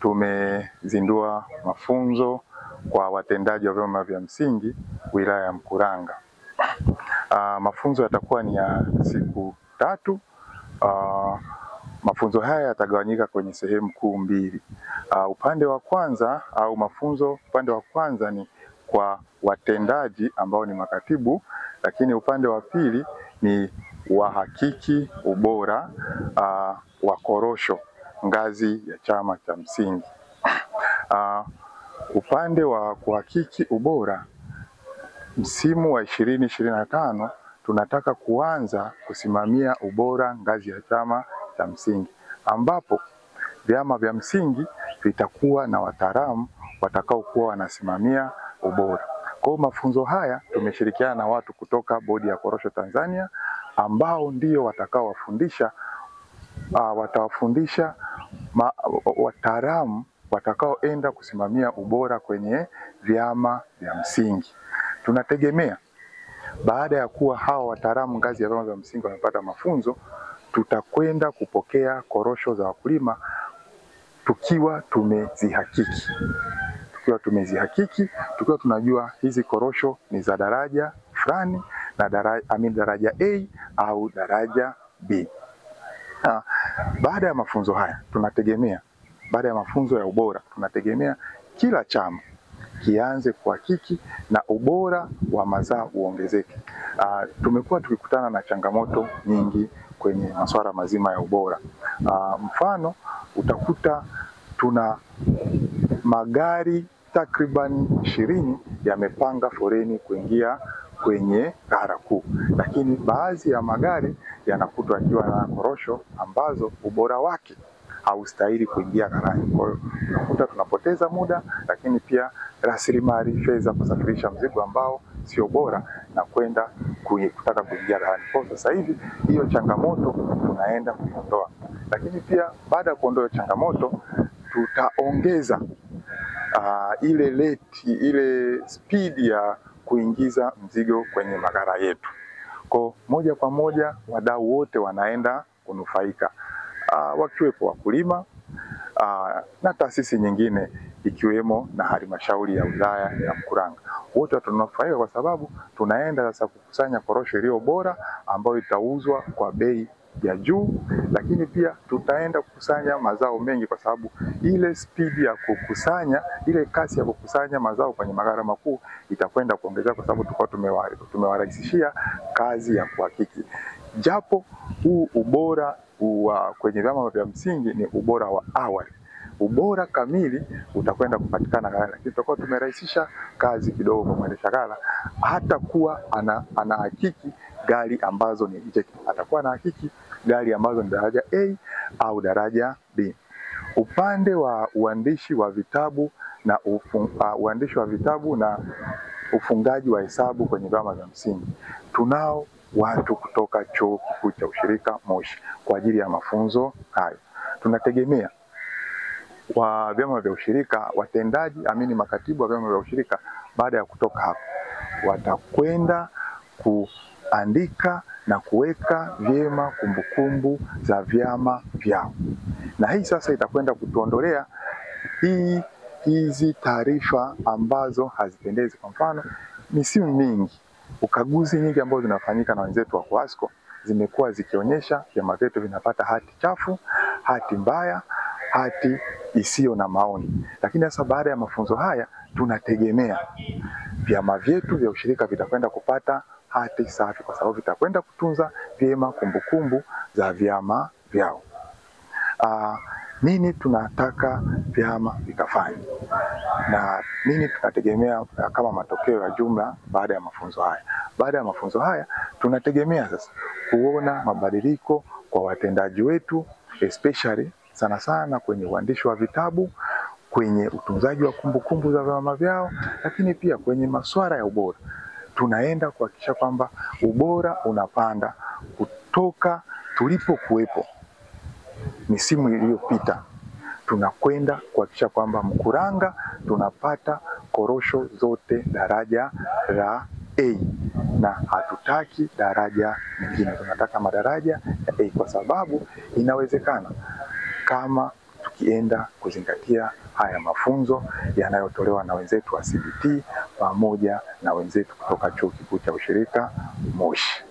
tumezindua mafunzo kwa watendaji wa vyama vya msingi wilaya ya Mkuranga. Mafunzo yatakuwa ni ya siku 3. Mafunzo haya yatagawanyika kwenye sehemu kuu mbili. Upande wa kwanza au mafunzo upande wa kwanza ni kwa watendaji ambao ni makatibu, lakini upande wa pili ni wahakiki ubora wa korosho ngazi ya chama cha msingi. Upande wa kuhakiki ubora msimu wa 2025 tunataka kuanza kusimamia ubora ngazi ya chama cha msingi, ambapo vyama vya msingi vitakuwa na wataalamu watakaokuwa wanasimamia ubora. Kwa mafunzo haya tumeshirikiana na watu kutoka Bodi ya Korosho Tanzania ambao ndio watakaowafundisha watawafundisha wataalamu watakaoenda kusimamia ubora kwenye vyama vya msingi. Tunategemea baada ya kuwa hawa wataalamu ngazi ya vyama vya msingi wamepata mafunzo, tutakwenda kupokea korosho za wakulima tukiwa tumezihakiki. Tukiwa tunajua hizi korosho ni za daraja fulani na daraja A au daraja B. Baada ya mafunzo haya tunategemea, baada ya mafunzo ya ubora tunategemea kila chama kianze kuhakiki na ubora wa mazao uongezeke. Tumekuwa tukikutana na changamoto nyingi kwenye masuala mazima ya ubora. Mfano utakuta tuna magari takriban 20 yamepanga foreni kuingia kwenye ghala kuu, lakini baadhi ya magari yanakutwa yakiwa na korosho ambazo ubora wake haustahili kuingia ghalani. Kwa hiyo tunakuta tunapoteza muda, lakini pia rasilimali fedha kusafirisha mzigo ambao sio bora na kwenda kutaka kuingia ghalani. Kwa sasa hivi hiyo changamoto tunaenda kuiondoa. Lakini pia baada ya kuondoa changamoto tutaongeza ile leti, ile speed ya kuingiza mzigo kwenye maghala yetu. Kwa moja kwa moja wadau wote wanaenda kunufaika, wakiwepo wakulima na taasisi nyingine ikiwemo na halmashauri ya wilaya ya Mkuranga. Wote tunanufaika kwa sababu tunaenda sasa kukusanya korosho iliyo bora ambayo itauzwa kwa bei ya juu, lakini pia tutaenda kukusanya mazao mengi kwa sababu ile speed ya kukusanya, ile kasi ya kukusanya mazao kwenye maghala makuu itakwenda kuongezeka kwa sababu tulikuwa tumewarahisishia kazi ya kuhakiki. Japo huu ubora kwenye vyama vya msingi ni ubora wa awali, ubora kamili utakwenda kupatikana ghala, lakini tutakuwa tumerahisisha kazi kidogo kwa mwendesha ghala. Hata kuwa anahakiki gari ambazo ni reject, atakuwa anahakiki gari ambazo ni daraja A au daraja B. Upande wa uandishi wa vitabu na uandishi wa vitabu na ufungaji wa hesabu kwenye vyama vya msingi, tunao watu kutoka Chuo Kikuu cha Ushirika Moshi kwa ajili ya mafunzo hayo. Tunategemea wa vyama vya ushirika, watendaji makatibu wa vyama vya ushirika, baada ya kutoka hapo watakwenda kuandika na kuweka vyema kumbukumbu za vyama vyao, na hii sasa itakwenda kutuondolea hizi taarifa ambazo hazipendezi. Kwa mfano, misimu mingi ukaguzi nyingi ambazo zinafanyika na wenzetu wa KUWASCO zimekuwa zikionyesha vyama vyetu vinapata hati chafu, hati mbaya, hati isiyo na maoni. Lakini sasa baada ya mafunzo haya tunategemea vyama vyetu vya ushirika vitakwenda kupata hati safi kwa sababu vitakwenda kutunza vyema kumbukumbu za vyama vyao. Nini tunataka vyama vikafanye na nini tunategemea kama matokeo ya jumla baada ya mafunzo haya? Baada ya mafunzo haya tunategemea sasa kuona mabadiliko kwa watendaji wetu, especially sana sana kwenye uandishi wa vitabu, kwenye utunzaji wa kumbukumbu za vyama vyao, lakini pia kwenye masuala ya ubora. Tunaenda kuhakikisha kwamba ubora unapanda kutoka tulipokuwepo misimu iliyopita. Tunakwenda kuhakikisha kwamba Mkuranga tunapata korosho zote daraja la A na hatutaki daraja nyingine, tunataka madaraja ya A kwa sababu inawezekana kama tukienda kuzingatia haya mafunzo yanayotolewa na wenzetu wa CBT pamoja na wenzetu kutoka Chuo Kikuu cha Ushirika Moshi.